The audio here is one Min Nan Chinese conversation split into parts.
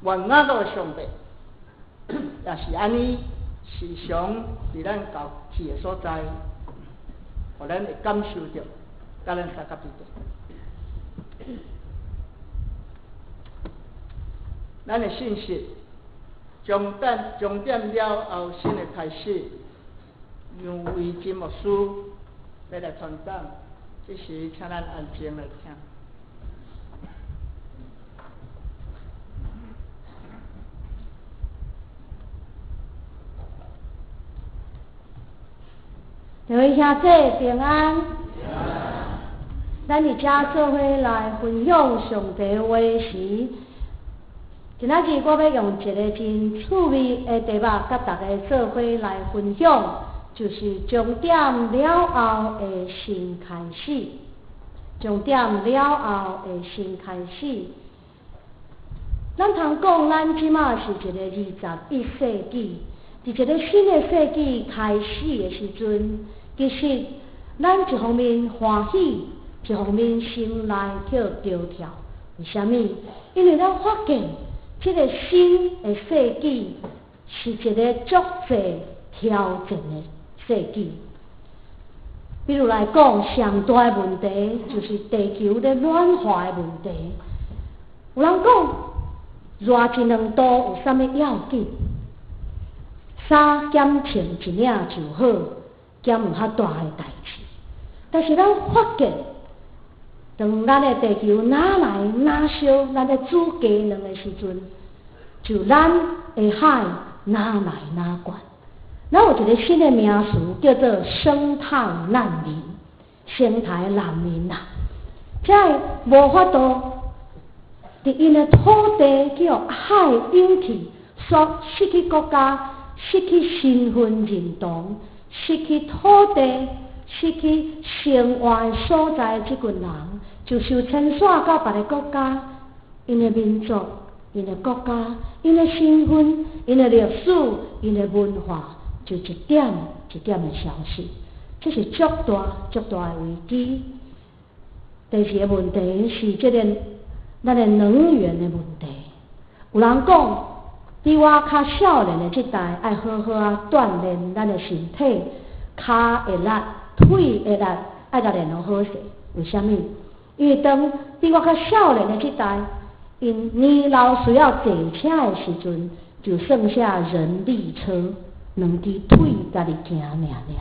願雅各的上帝，也是按呢，時常佇咱到去的所在，予咱會感受著，佮咱相佮佇咧。咱的信息終點終點了後，新的開始，楊維真牧師欲來傳講，這時請咱安靜來聽。各位兄弟平安，咱佇遮做伙來分享上帝話時，今仔日我欲用一个真趣味的題目，佮大家做伙來分享，就是終點了後的新開始。終點了後的新開始。咱通講，咱這馬是一个21世紀，佇一个新的世紀開始的時陣，其實咱一方面歡喜，一方面心內卻焦跳。為啥物？因為咱發現這个新的世紀是一个足濟挑戰的世紀。比如來講，上大的問題就是地球咧暖化的問題。有人講，熱一兩度有啥物要緊？衫減穿一領就好，敢有遐大的代誌。但是咱發現，當咱的地球愈來愈燒，咱咧煮雞卵的時陣，就咱的海愈來愈懸。咱有一个新的名詞叫做生態難民，生態難民啦，這个無法度佇𪜶的土地去予海湧去，煞失去國家，失去身份認同，失去土地，失去生活的所在，這群人就受遷徙到別个國家，𪜶的民族、𪜶的國家、𪜶的身份、𪜶的歷史、𪜶的文化，就一點一點的消失，這是足大足大的危機。第二个問題是這个咱的能源的問題。有人講，佇我較少年的這代，愛好好仔鍛鍊咱的身體，跤會力，腿會力，愛共練予好勢。為啥物？因為當佇我較少年的這代，𪜶年老需要坐車的時陣，就剩下人力車，兩支腿家己行爾爾。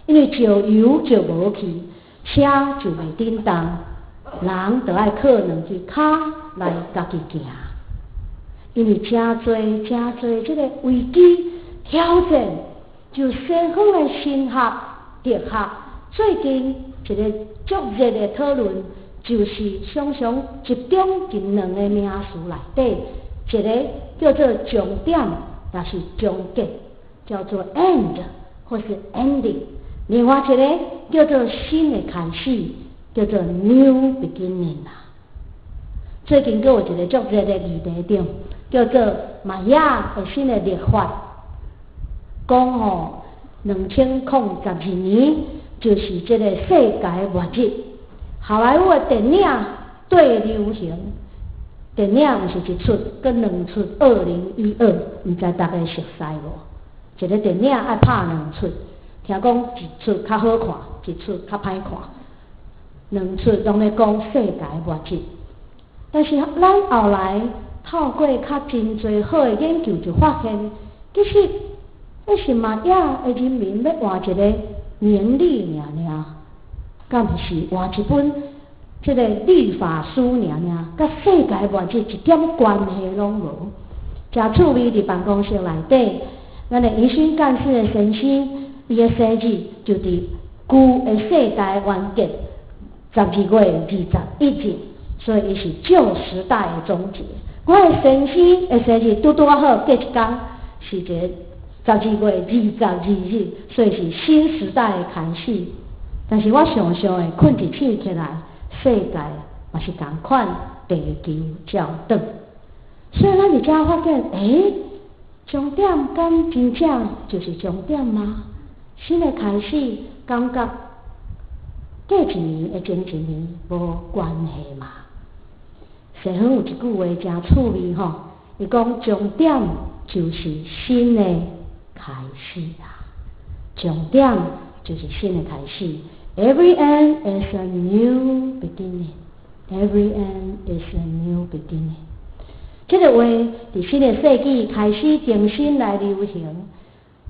因為石油就無去，車就袂振動，人就愛靠兩支跤來家己行。因為誠濟誠濟這个危機挑戰，就西方的神學、哲學，最近一个足熱的討論，就是常常集中佇兩个名詞內底，一个叫做終點，抑是終結，叫做 end 或是 ending；另外一个叫做新的開始，叫做 new beginning 啦。最近閣有一个足熱的議題對，叫做瑪雅的新的曆法，講吼2012年就是這个世界末日。好萊塢的電影對流行，電影毋是一齣，閣兩齣，2012，毋知大家熟似無？一个電影愛拍兩齣，聽講一齣較好看，一齣較歹看，兩齣攏咧講世界末日。但是咱後來透過較真濟好的研究，就發現，其實彼是瑪雅的人民欲換一個年曆爾爾，敢毋是換一本這个曆法書爾爾，佮世界末日一點關係攏無。誠趣味，佇辦公室內底，咱的宜興幹事的先生，伊的生日就佇舊的世代完結12月21日，所以伊是舊時代的終結。我的先生的生日拄拄仔好過一工，是一个12月22日，所以是新時代的開始。但是我常常會睏一醒起來，世界嘛是仝款，地球照轉。所以咱佇遮發現，欸，終點敢真正就是終點嗎？新的開始，感覺過一年的前一年無關係嗎？西方有一句話誠趣味吼，伊講終點就是新的開始啦，終點就是新的開始。Every end is a new beginning. Every end is a new beginning. 這个話佇新的世紀開始重新來流行，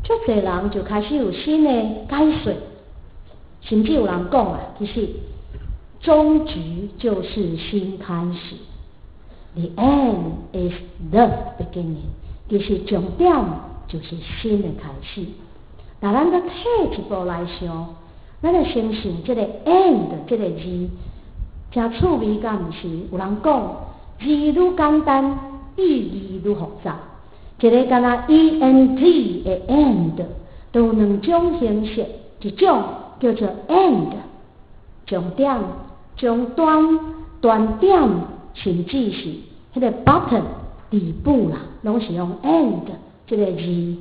足濟人就開始有新的解說，甚至有人講啊，其實終局就是新開始。The end is the beginning。其實終點就是新的開始。那咱閣退一步來想，咱來先想這个 end 這个字，誠趣味，敢毋是？有人講字愈簡單，意義愈複雜。一个敢若 E N D 的 end，都有兩種形式，一種叫做 end，終點、終端、端點，甚至是彼个 button 底部啦，攏是用 end 這个字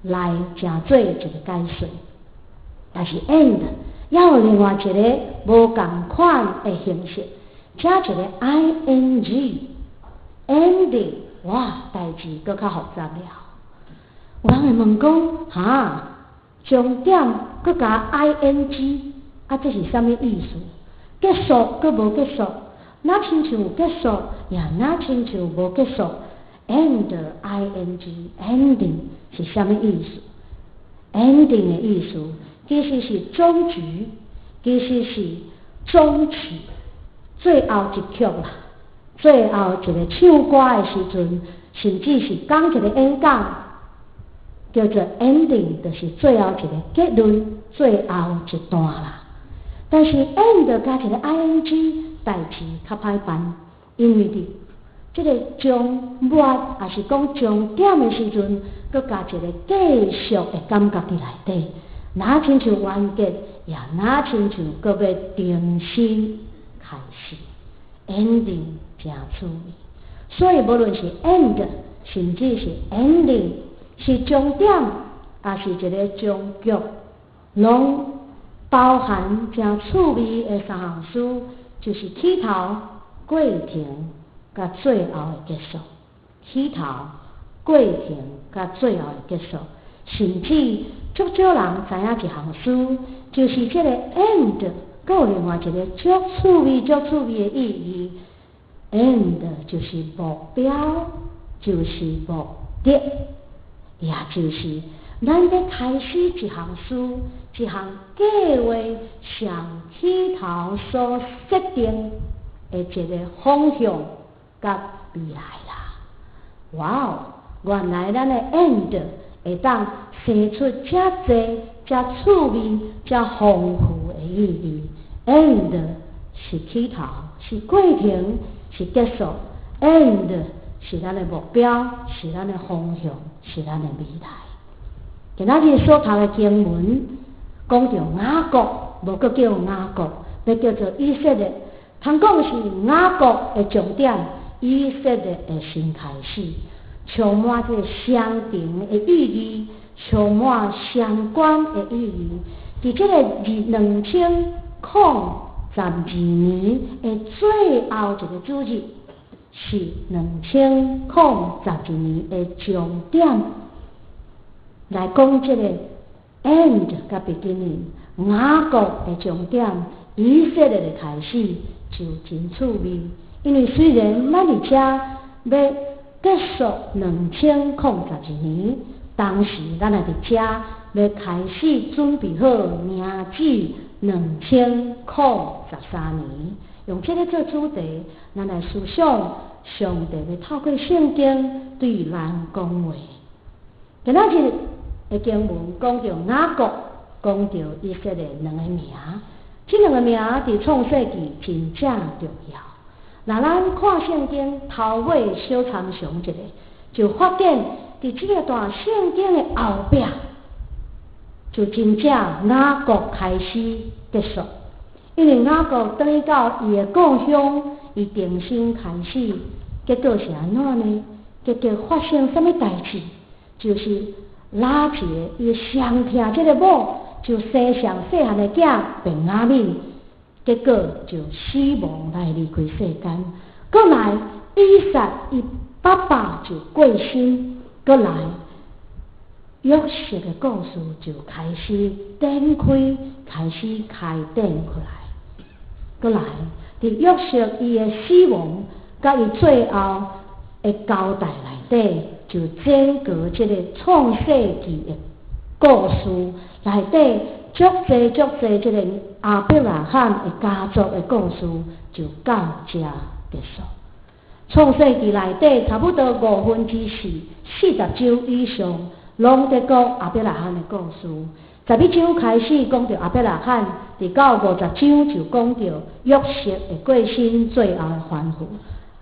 來成做一个解說。但是 end 猶有另外一个無仝款的形式，加一個 I N G，ending，哇，代誌閣較複雜了。有人會問講，哈，終點閣加 I N G，啊，這是啥物意思？結束閣無結束，若親像有結束，也若親像無結束。End I N G ending 是啥物意思？Ending 的意思其實是終局，其實是終曲，最後一曲啦，最後一个唱歌的時陣，甚至是講一个演講，叫做 ending，就是最後一个結論，最後一段啦。但是 end 加一个 I N G，代誌較歹辦，因為佇這个終末，抑是講終點的時陣，閣加一个繼續的感覺佇內底，若親像完結，也若親像閣欲重新開始，ending 誠趣味。所以無論是 end，甚至是 ending，是終點，抑是一个終局，攏包含誠趣味的三項事，就是起頭、過程、佮最後的結束。起頭、過程、佮最後的結束，甚至足少人知影一項事，就是這个 end，閣有另外一个足趣味、足趣味的意義。end 就是目標，就是目的，也就是咱欲開始一項事、一項計劃，上起頭所設定的一个方向佮未來啦。哇哦！原來咱的 end 會當生出遮濟、遮趣味、遮豐富的意義。end 是起頭，是過程，是結束。end 是咱的目標，是咱的方向，是咱的未來。今仔日所讀的經文講著雅各，無閣叫雅各，欲叫做以色列。通講是雅各的終點，以色列的新開始，充滿這个相同的意義，充滿相關的意義。佇這个2012年的最後一个主日，是2012年的終點，來講這个 end 佮 beginning，雅各的終點，以色列的開始，就真趣味。因為雖然咱佇遮欲結束2012年，當時咱也佇遮欲開始準備好迎接2013年，用這个做主題，咱來思想上帝欲透過聖經對咱講話。今仔日的經文講著雅各，講著以色列兩个名，這兩个名佇創世紀真正重要。若咱看聖經頭尾小參詳一下，就發現佇這个段聖經的後壁，就真正雅各開始結束。因為雅各轉去到伊的故鄉，伊重新開始，結果是按怎呢？結果發生啥物代誌？就是拉結伊上疼這个某，就生上細漢的囝便雅憫，結果就死亡來離開世間。閣來以撒伊爸爸就過身，閣來約瑟的故事就開始展開，開始開展起來。閣來，佇約瑟伊的死亡，佮伊最後的交代內底，就整個這个創世記的故事內底，足濟足濟這个亞伯拉罕的家族的故事，就到遮結束。創世記內底差不多4/5，40章以上，攏佇講亞伯拉罕的故事。11章開始講著亞伯拉罕，佇到50章就講著約瑟的過身，最後的吩咐。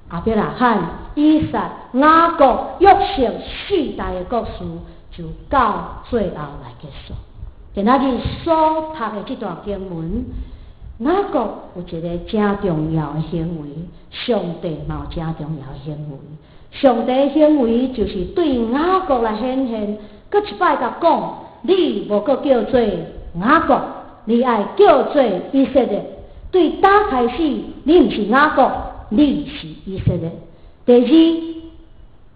亞伯拉罕、以撒、雅各、約瑟四代的故事，就到最後來結束。今仔日所讀的這段經文，雅各有一个誠重要的行為，上帝嘛有誠重要的行為。上帝的行為就是對雅各來顯現，閣一擺共講：你無閣叫做雅各，你愛叫做以色列。對今開始，你毋是雅各，你是以色列。第二，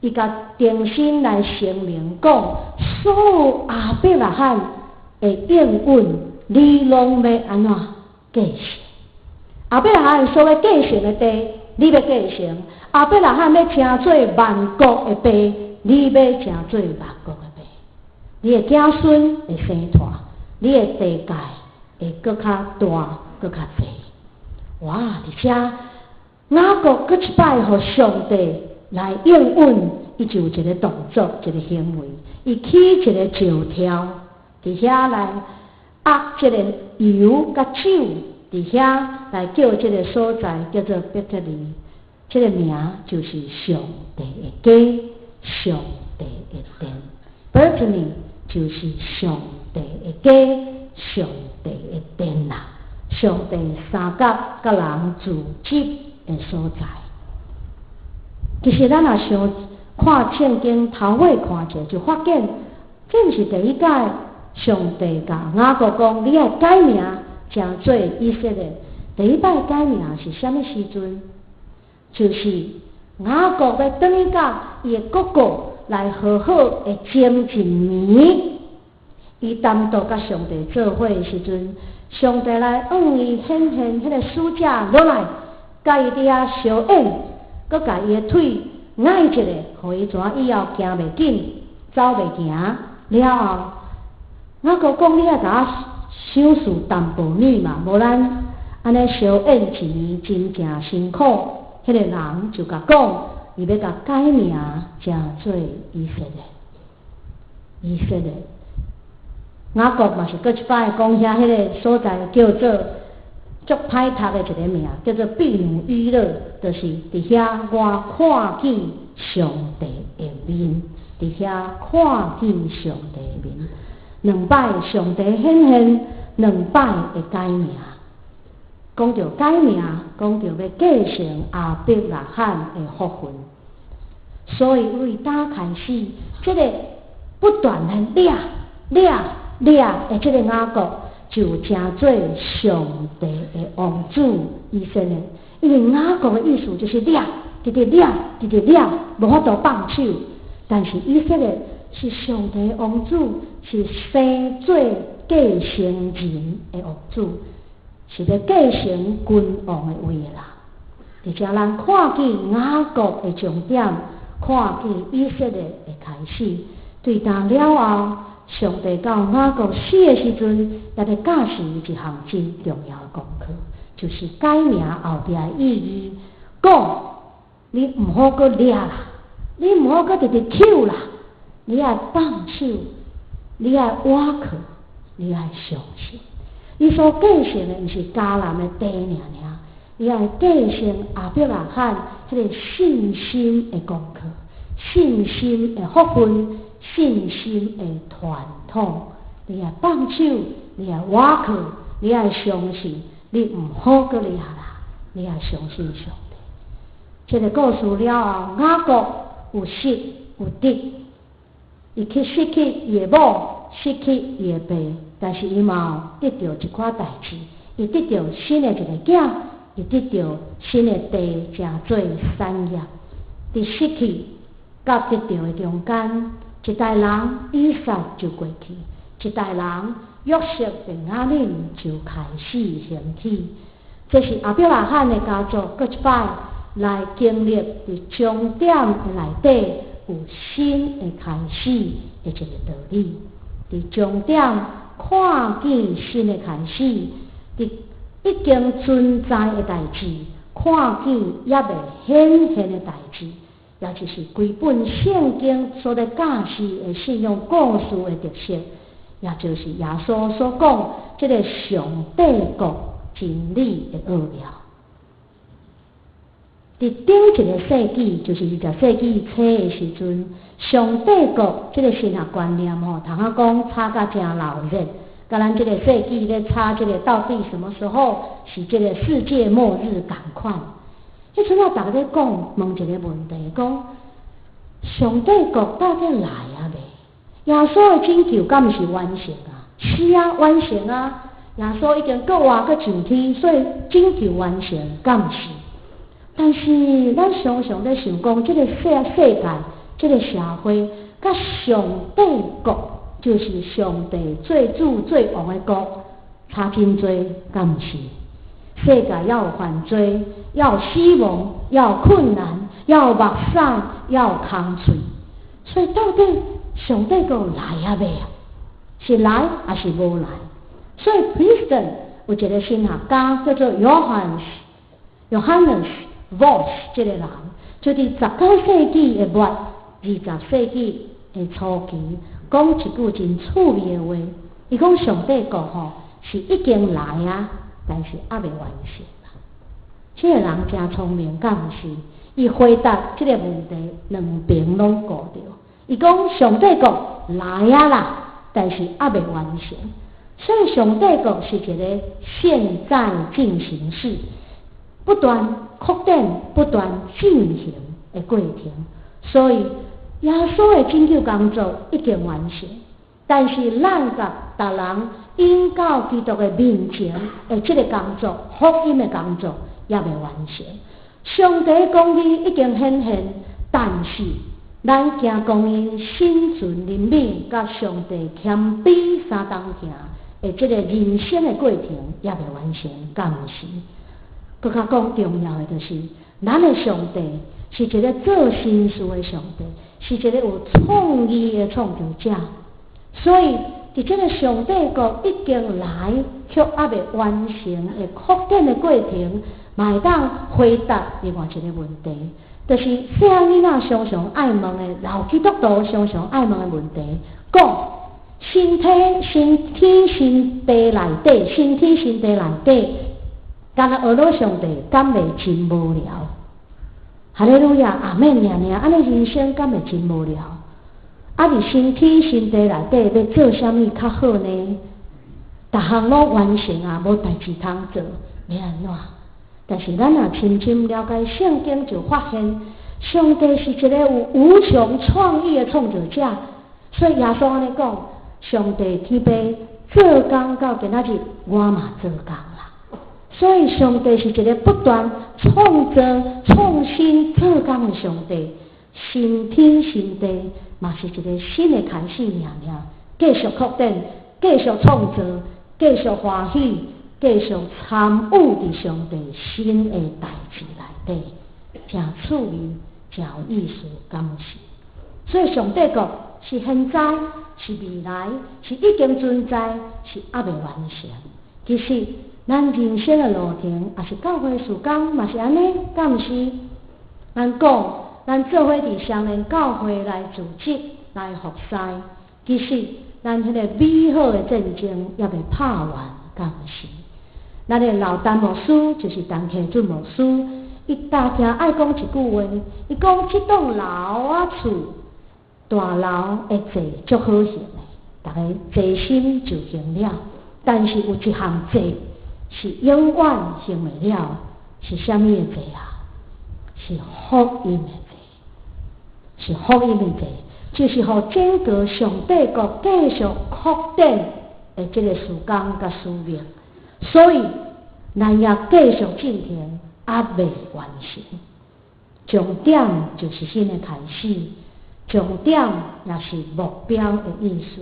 伊共重新來聲明講，所有亞伯拉罕的應允，你攏欲按怎繼承？亞伯拉罕所欲繼承的地，你欲繼承；亞伯拉罕欲成做萬國的爸，你欲成做萬國的爸。你的子孫會生湠，你的地界會閣較大，閣較濟。哇！佇遮雅各閣一擺予上帝來應允，伊就有一个動作，一个行為，伊起一个石柱，佇遐來壓這个油佮酒，佇遐來叫這个所在叫做伯特利，這个名就是上帝的家，上帝的殿。伯特利就是上帝的家，上帝的殿啦，上帝三角佮人聚集的所在。其實咱若想看聖經頭尾看者，就發現這毋是第一擺上帝共雅各講，你愛改名成做以色列。第一擺改名是啥物時陣？就是雅各欲轉去佮伊的哥哥來好好的爭一暝。伊單獨佮上帝做伙的時陣，上帝來向伊顯現，彼个使者落來，佮伊佇遐相演，閣共伊的腿𠝹一下，予伊怎以後行袂緊，走袂行。了後，雅各講，你愛共我賞賜淡薄物嘛，無咱按呢相演一暝真正辛苦。彼个人就共講，伊欲共改名，成做以色列。以色列，雅各嘛是閣一擺講遐彼个所在叫做足歹讀的一个名，叫做毗努伊勒，就是佇遐我看見上帝的面，佇遐看見上帝的面。兩擺上帝顯現，兩擺的改名。講著改名，講著欲繼承亞伯拉罕的福分。所以為今開始，這个不斷來掠掠掠的這个雅各，就成做上帝的王子以色列。因為雅各的意思就是掠，直直掠，直直掠，無法度放手。但是以色列是上帝的王子，是生做繼承人的王子，是欲繼承君王的位的人。佇遮咱看見雅各的終點，看見以色列的開始。對今了後，上帝到雅各死的時陣，也佇教示伊一項真重要的功課，就是改名後壁的意義。講你毋好閣掠啦，你毋好閣直直搝啦，你愛放手，你愛倚靠，你愛相信。你所繼承的毋是迦南的地爾爾，你愛繼承亞伯拉罕彼个信心的功課，信心的福分，信心的傳統。你愛放手，你愛倚靠，你愛相信，你毋好閣掠啦，你愛相信上帝。這个故事了後，雅各有失有得，伊去失去伊的某，失去伊的爸，但是伊嘛有得著一寡代誌，伊得著新的一个囝，伊得著新的地，成做產業。佇失去佮得著的中間，一代人以撒就過去，一代人約瑟便雅憫就開始興起。這是亞伯拉罕的家族閣一擺來經歷佇終點的內底有新的開始的一个道理。佇終點看見新的開始，佇已經存在的代誌，看見猶未顯現的代誌，也就是規本聖經所咧教示的信仰故事的特色，也就是耶穌所講這个上帝國真理的奧妙。佇頂一个世紀，就是20世紀初的時陣，上帝國這个神學觀念吼，通仔講炒甲誠鬧熱，佮咱這个世紀咧炒這个到底什麼時候是這个世界末日仝款。彼陣啊，逐家咧講問一个問題，講上帝國到底來啊未？耶穌的拯救敢毋是完成啊？是啊，完成啊！耶穌已經閣活閣上天，所以拯救完成，敢毋是？但是咱常常咧想講，這个世界、這个社會，佮上帝國，就是上帝做主做王的國，差真濟，敢毋是？世界猶有犯罪，猶有死亡，猶有困難，猶有目屎，猶有空喙，所以到底上帝國來啊未啊？是來抑是無來？所以 Princeton 有一个神學家叫做 Johannes Johannes Vos 這个人，就佇19世紀的末，20世紀的初期，講一句真趣味的話。伊講上帝國吼是已經來啊，但是猶未完成啦。這个人誠聰明，敢毋是？伊回答這个問題，兩邊攏顧著。伊講上帝國來啊啦，但是猶未完成。所以上帝國是一个現在進行式，不斷擴展、不斷進行的過程。所以耶穌的拯救工作已經完成，但是咱共逐人引到基督的面前的這个工作，福音的工作猶未完成。上帝公義已經顯現，但是咱行公義、心存憐憫，佮上帝謙卑相同行的這个人生的過程猶未完成，敢毋是？閣較講重要的就是，咱的上帝是一个做新事的上帝，是一个有創意的創造者。所以，佇這个上帝國已經來，卻猶未完成的擴展的過程，嘛會當回答另外一个問題，就是細漢囡仔常常愛問的，老基督徒常常愛問的問題，講新天新天新地內底，新天新地內底，干焦學上帝，敢會真無聊？哈利路亞，阿們爾爾，按呢人生敢會真無聊？啊，佇新天新地內底欲做啥物較好呢？逐項攏完成啊，無代誌通做，欲按怎？但是咱若深深了解聖經，就發現上帝是一个有無窮創意的創造者。所以耶穌按呢講，上帝天父做工到今仔日，我嘛做工啦。所以上帝是一个不斷創造、創新、做工的上帝。新天新地嘛是一个新的開始，爾爾，繼續擴展，繼續創造，繼續歡喜，繼續參與佇上帝新的代誌內底，誠趣味，誠有意思，敢毋是？所以上帝國是現在，是未來，是已經存在，是猶未完成。其實，咱人生的路程，抑是教會事工，嘛是按呢，敢毋是？咱講，咱做伙佇雙連教會來組織、來服侍，其實咱彼個美好的戰爭猶未拍完，敢毋是？咱的老陳牧師就是陳啟俊牧師，伊定定愛講一句話，伊講這棟樓仔厝大樓的債足好還的，逐家齊心就還了。但是有一項債是永遠還袂了，是啥物的債啊？是福音的債，是福音的債，就是予整個上帝國繼續擴展的這个事工佮使命。所以，咱也繼續進行，猶未完成。終點就是新的開始，終點也是目標的意思。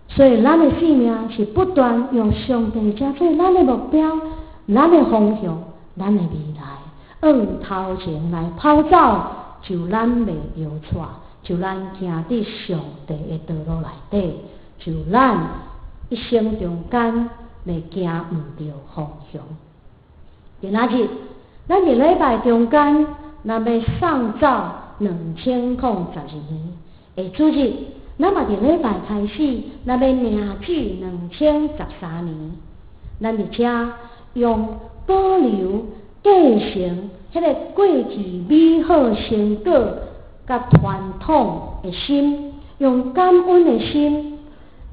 所以，咱的生命是不斷用上帝成做咱的目標、咱的方向、咱的未來，往頭前來跑走，就咱袂搖掣，就咱行佇上帝的道路內底，就咱一生中間袂行毋著方向。今仔日，咱佇禮拜中間，咱欲送走2012年，下主日，咱嘛佇禮拜開始，咱欲迎接2013年。咱佇遮用保留繼承彼个過去美好成果佮傳統的心，用感恩的心，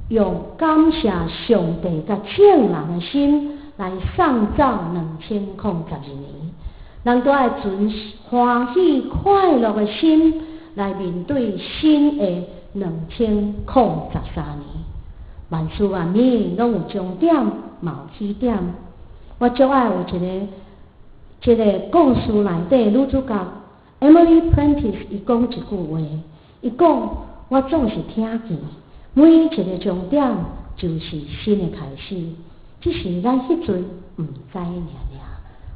用感謝上帝佮眾人的心，來送走2012年。咱閣愛存歡喜快樂的心來面對新的2013年。萬事萬物攏有終點，嘛有起點。我足愛有一个這个故事內底女主角 Emily Prentiss 伊講一句話，伊講，我總是聽見每一个終點就是新的開始，只是咱彼陣毋知爾爾。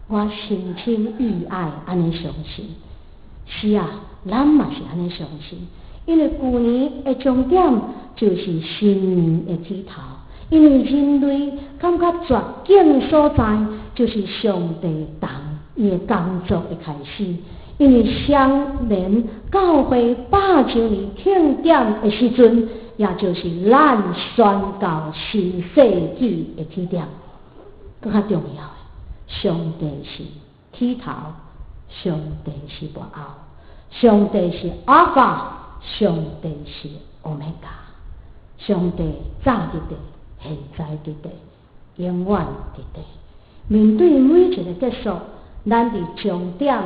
我深深意愛按呢相信，是啊，咱嘛是按呢相信，因為舊年的終點就是新年的起頭，因為人類感覺絕境所在，就是上帝動伊的工作的開始。因為雙連教會百週年慶典的時陣，也就是咱宣告新世紀的起點。閣較重要的，上帝是起頭，上帝是末後，上帝是阿爾法，上帝是歐米伽，上帝早佇佇，現在佇佇，永遠佇佇。面對每一个結束，咱佇終點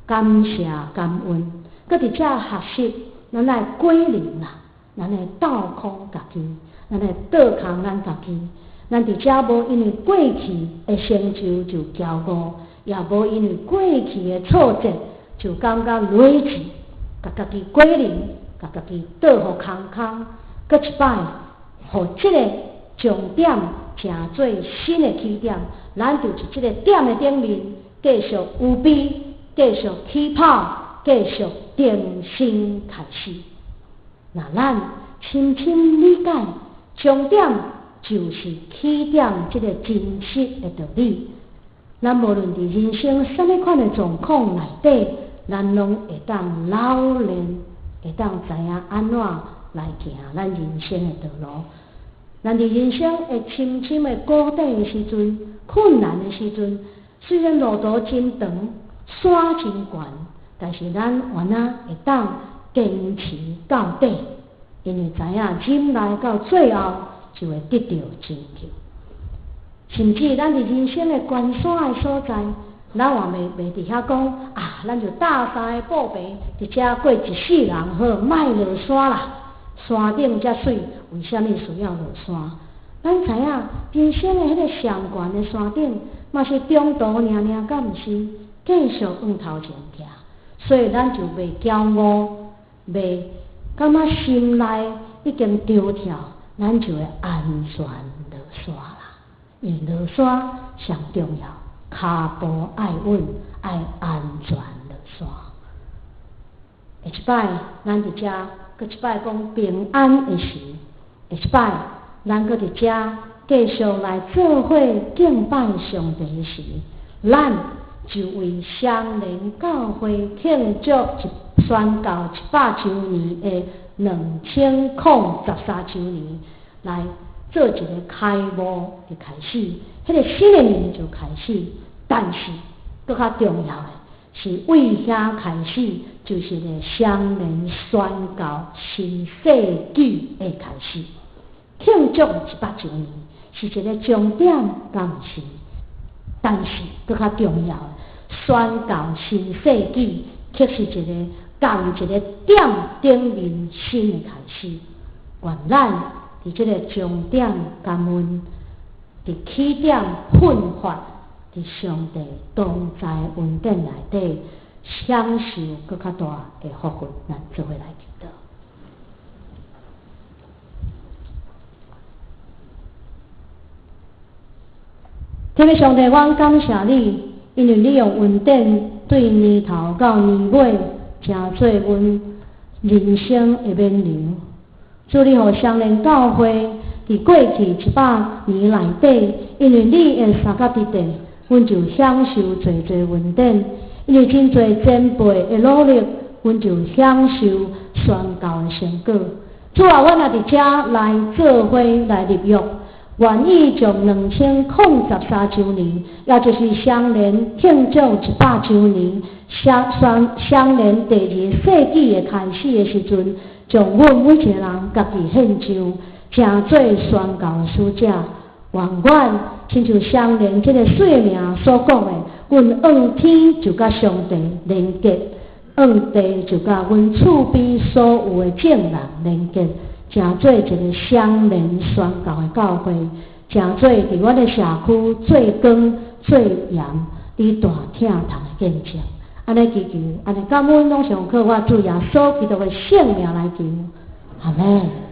感謝感恩，閣佇遮學習，咱愛歸零啦，咱愛倒空家己，咱愛倒空咱家己。咱佇遮無因為過去的成就就驕傲，也無因為過去的挫折就感覺累積，共家己歸零，共家己倒予空空，閣一擺，予這个終點成做新的起點，咱就佇這个點的頂面繼續預備，繼續起跑，繼續重新開始。若咱深深理解終點就是起點這个真實的道理，咱無論佇人生啥物款的狀況內底，咱攏會當老練，會當知影按怎來行咱人生的道路。咱佇人生會深深的谷底的時陣，困難的時陣，雖然路途真長，山真懸，但是咱原來會當堅持到底，因為知影忍耐到最後就會得著拯救。甚至咱佇人生的懸山的所在，咱嘛袂佇遐講啊，咱就搭三个布棚佇遮過一世人好，莫落山啦。山頂遮媠，為啥物需要落山？咱知影人生的彼个上懸的山頂，嘛是中途爾爾，敢毋是？繼續往頭前行，所以咱就袂驕傲，袂感覺心內已經著跳，咱就會安全落山啦。因為落山上重要，跤步愛穩，愛安全落山。下一擺，咱佇遮閣一擺講平安的時，下一擺咱閣佇遮繼續來做伙敬拜上帝的時，咱就為雙連教會慶祝一宣告100週年的2013週年來做一個開幕的開始，彼個新的年就開始。但是，閣較重要的是，為遐開始，就是個雙連宣告新世紀的開始。慶祝100週年是一個終點，敢毋是？但是，閣較重要的，宣告新世紀，卻是一個仝一個點頂面新的開始。願咱佇這個終點感恩，佇起點奮發，佇上帝同在恩典內底，享受閣較大的福分。咱做伙來祈禱。天父上帝，阮感謝你，因為你用恩典對年頭到年尾，成做阮人生的勉勵。主，你予雙連教會佇過去100年內底，因為你的相佮佇底，阮就享受濟濟恩典；因為真濟前輩的努力，阮就享受宣教的成果。主啊，阮也佇遮來做伙來立約，願意將2013週年，也就是雙連慶祝100週年，雙雙連第二世紀的開始的時陣，將阮每一個人家己獻上，成做宣教的使者。願阮親像雙連這个姓名所講的，阮向天就佮上帝連結，向地就佮阮厝邊所有的眾人連結，成做一个雙連宣教的教會，成做佇阮的社區做光做鹽，你大疼痛的見證。按呢祈求，按呢感恩，攏是奉靠我主耶穌基督的聖名來求，阿們。